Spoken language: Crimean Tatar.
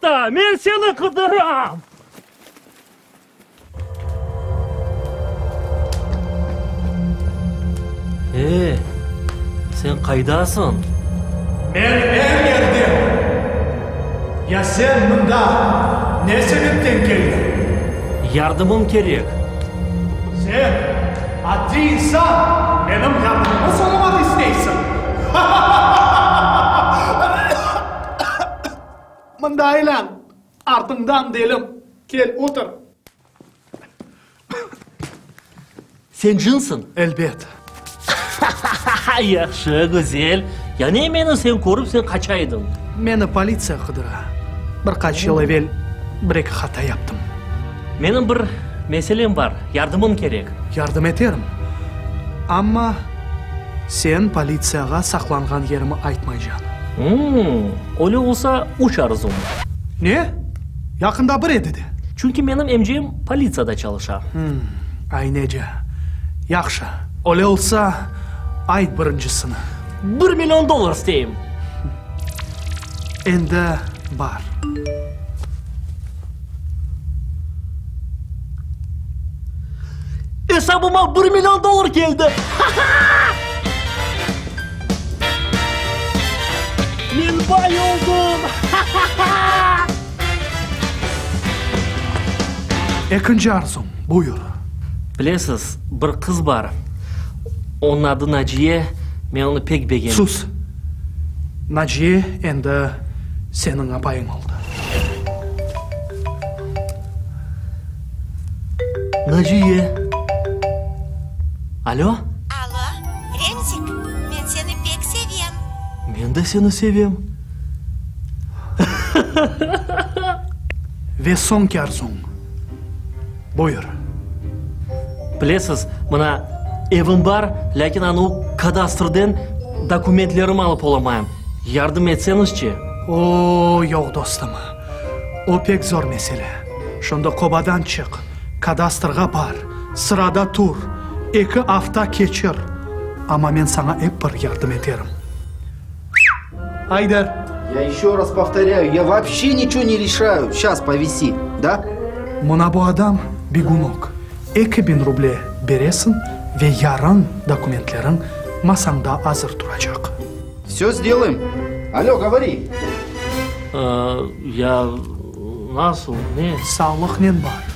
Toqta, men seni qıdıram! E, sen qaydasıñ? Men er yerdem. Ya sen mında ne sebepten keldiñ? Yardımıñ kerek. Sen, addiy insan, menim yardımımı soramaq isteysiñ? Mında aylan, artıñdan delim, kel, otur. Sen cınsıñ? Elbet. Yahşı, güzel. Ya ne meni sen körip sen qaça ediñ? Meni politsiya qıdıra. Bir qaç yıl evel bir-eki hata yaptım. Menim bir meselem bar, yardımıñ kerek. Yardım eterim. Amma sen politsiyağa saqlanğan yerimi aytmaycañ. Öyle olsa üç arzum bar. Ne? Yaqında bir edi de. Çünki menim emcem politsiyada çalışa. Aynece. Yahşı, öyle olsa, ayt birincisini. Bir million dollar isteyim. Endi bar. Esabıma bir million dollar keldi! Ha-ha! Men bay oldım! Ha-ha-ha! Ekinci arzum, buyur. Bilesiz, bir qız bar. Onıñ adı Naciye, men onı pek begenem. Sus! Naciye endi seniñ apayıñ oldı. Naciye! Alo? Alo, Remzik, men seni pek sevem. Men de seni sevem. Ve soñki arzuñ? Buyur. Bilesiz, mına, evim bar, lâkin anavı kadastrden dokumentlerimi alıp olamayım. Yardım etseñizçi? O, yoq, dostum. O pek zor mesele. Şonda qobadan çıq, kadastrğa bar, sırada tur, eki afta keçir. Amma men saña ep bir yardım eterim. Ayder! Ya еще раз повторяю, я вообще ничего не решаю. Щас повиси, da? Mına bu adam, begunok, 2000 ruble beresiñ ve yarın dokumentleriñ masañda azır turacaq. Все сделаем. Alo, govori. Ya nasıl, ne? Sağlıqnen bar.